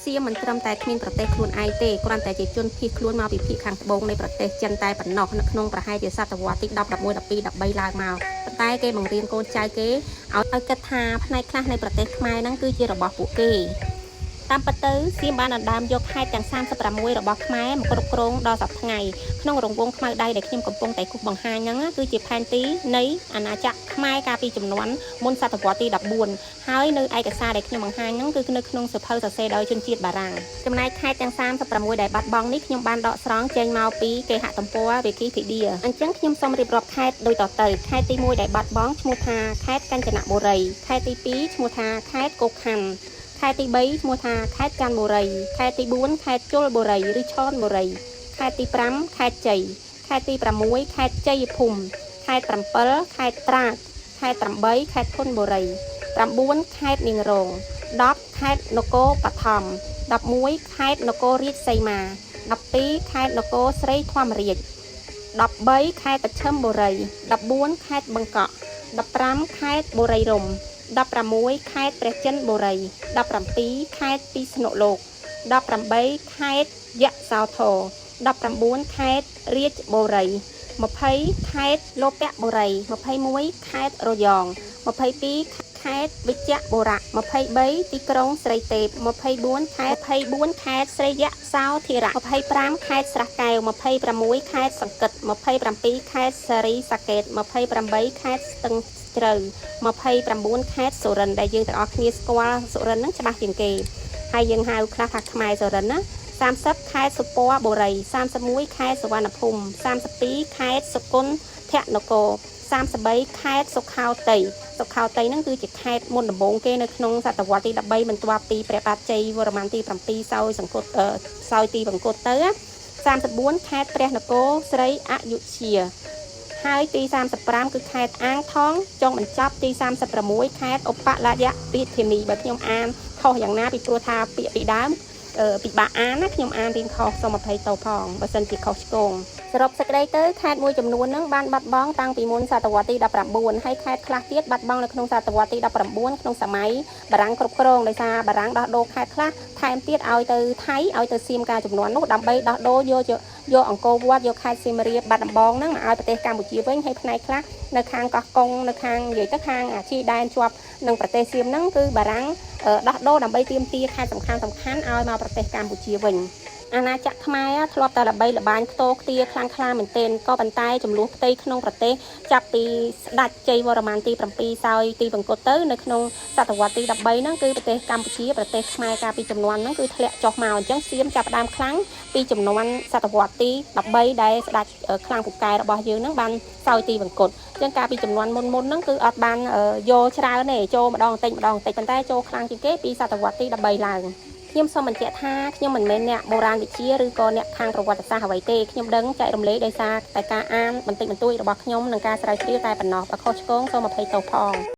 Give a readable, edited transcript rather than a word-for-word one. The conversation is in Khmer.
សៀមមិនត្រឹមតែគ្មានប្រទេសខ្លួនឯងទេគ្រាន់តែជាជនភៀសខ្លួនមកពីភាគខាងត្បូងនៃប្រទេសចិនតែប៉ុណ្ណោះនៅក្នុងប្រហែលជាសតវត្សទី10 11 12 13ឡើងមកប៉ុន្តែគេបង្រៀនកូនចៅគេឲ្យឲ្យគិតថាផ្នែកខ្លះនៃប្រទេសខ្មែរហ្នឹងគឺជារបស់ពួកគេតាមពិតទៅសៀមបានដណ្ដើមយកខេត្តទាំង36របស់ខ្មែរមកគ្រប់គ្រងដល់សប្តាហ៍ថ្ងៃក្នុងរង្វង់ខ្មៅដៃដែលខ្ញុំកំពុងតែគូសបង្ហាញហ្នឹងគឺជាផែនទីនៃអាណាចក្រខ្មែរកាលពីជំនាន់មុនសតវត្សទី14ហើយនៅឯកសារដែលខ្ញុំបង្ហាញហ្នឹងគឺនៅក្នុងសៀវភៅសរសេរដោយជនជាតិបារាំងចំណែកខេត្តទាំង36ដែលបាត់បង់នេះខ្ញុំបានដកស្រង់ចេញមកពីគេហទំព័រ Wikipedia អញ្ចឹងខ្ញុំសូមរៀបរាប់ខេត្តដូចតទៅខេត្តទី1ដែលបាត់បង់ឈ្មោះថាខេត្តកញ្ចនបុរីខេត្តទី2ឈ្មោះថាខេត្តកូខណ្ឌខេត្តទី3ឈ្មោះថាខេត្តច័ន្ទបុរីខេត្តទី4ខេត្តជលបុរីឬឆនបុរីខេត្តទី5ខេត្តជ័យខេត្តទី6ខេត្តជ័យភូមិខេត្ត7ខេត្តត្រាចខេត្ត8ខេត្តធនបុរី9ខេត្តនាងរង10ខេត្តនគរបឋម11ខេត្តនគររាជសីមា12ខេត្តនគរស្រីធម្មរាជ13ខេត្តបច្ឆិមបុរី14ខេត្តបឹងកក់15ខេត្តបុរីរម្យ16ខេត្តព្រះចិនបុរី17ខេត្តពិស្ណុលោក18ខេត្តយសោធរ19ខេត្តរាជបុរី20ខេត្តលោភបុរី21ខេត្តរយង22ខេត្តវិជ្ជបុរៈ23ទីក្រុងស្រីទេព24ខេត្ត24ខេត្តស្រីយសោធិរៈ25ខេត្តស្រះកែវ26ខេត្តសង្កិត27ខេត្តសារីសាកេត28ខេត្តស្ទឹងជ្រៅ29ខេត្តសុរិនដែលយើងទាំងអស់គ្នាស្គាល់សុរិនហ្នឹងច្បាស់ជាងគេហើយយើងហៅខ្លះថាខ្មែរសុរិនណា30ខេត្តសុពណ៌បុរី31ខេត្តសុវណ្ណភូមិ32ខេត្តសុគន្ធនគរ33ខេត្តសុខោទ័យសុខោទ័យហ្នឹងគឺជាខេត្តមុនដំបូងគេនៅក្នុងសតវត្សទី13បន្ទាប់ពីព្រះបាទជ័យវរ្ម័នទី7សោយសង្គតសោយទីវង្គតទៅ34ខេត្តព្រះនគរស្រីអយុធ្យាហើយទី35គឺខេត្តអាងថងចុងបញ្ចប់ទី36ខេត្តឧបលយៈរាជធានីបើខ្ញុំអានខុសយ៉ាងណាពីព្រោះថាពាក្យពីដើមពិបាកអានណាខ្ញុំអានរៀងខុសសូមអភ័យទោសផងបើសិនជាខុសឆ្គងសរុបសេចក្តីទៅខេត្តមួយចំនួនហ្នឹងបានបាត់បង់តាំងពីមុនសតវត្សទី19ហើយខេត្តខ្លះទៀតបាត់បង់នៅក្នុងសតវត្សទី19ក្នុងសម័យបារាំងគ្រប់គ្រងដោយសារបារាំងដោះដូរខេត្តខ្លះថែមទៀតឲ្យទៅថៃឲ្យទៅសៀមកាលចំនួននោះដើម្បីដោះដូរយកយកអង្គរវត្តយកខេត្តសៀមរាបបាត់ដំបងហ្នឹងមកឲ្យប្រទេសកម្ពុជាវិញហើយផ្នែកខ្លះនៅខាងកោះកុងនៅខាងនិយាយទៅខាងអាជីដែនជាប់នឹងប្រទេសសៀមហ្នឹងគឺបារាំងដោះដូរដើម្បីទាមទារខេត្តសំខាន់សំខាន់ឲ្យមកប្រទេសកម្ពុជាវិញអាណាចក្រខ្មែរធ្លាប់តែល្បីល្បាញខ្ទោខ្ទាខ្លាំងក្លាមែនទែនក៏ប៉ុន្តែចំនួនផ្ទៃក្នុងប្រទេសចាប់ពីស្ដេចជ័យវរ្ម័នទី7សោយទីវង្គតទៅនៅក្នុងសតវត្សទី13ហ្នឹងគឺប្រទេសកម្ពុជាប្រទេសខ្មែរកាលពីចំនួនហ្នឹងគឺធ្លាក់ចុះមកអញ្ចឹងសៀមចាប់ផ្ដើមខ្លាំងពីចំនួនសតវត្សទី13ដែលស្ដេចខ្លាំងពូកែរបស់យើងហ្នឹងបានសោយទីវង្គតអញ្ចឹងកាលពីចំនួនមុនមុនហ្នឹងគឺអត់បានយកច្រើនទេចូលម្ដងបន្តិចម្ដងបន្តិចប៉ុន្តែចូលខ្លាំងជាងគេពីសតវត្សទី13ឡើងខ្ញុំសូមបញ្ជាក់ថាខ្ញុំមិនមែនអ្នកបុរាណវិទ្យាឬក៏អ្នកខាងប្រវត្តិសាស្ត្រអ្វីទេខ្ញុំដឹងចែករំលែកដោយសារតែការអានបន្តិចបន្តួចរបស់ខ្ញុំនិងការស្រាវជ្រាវតែប៉ុណ្ណោះបើខុសឆ្គងសូមអភ័យទោសផង។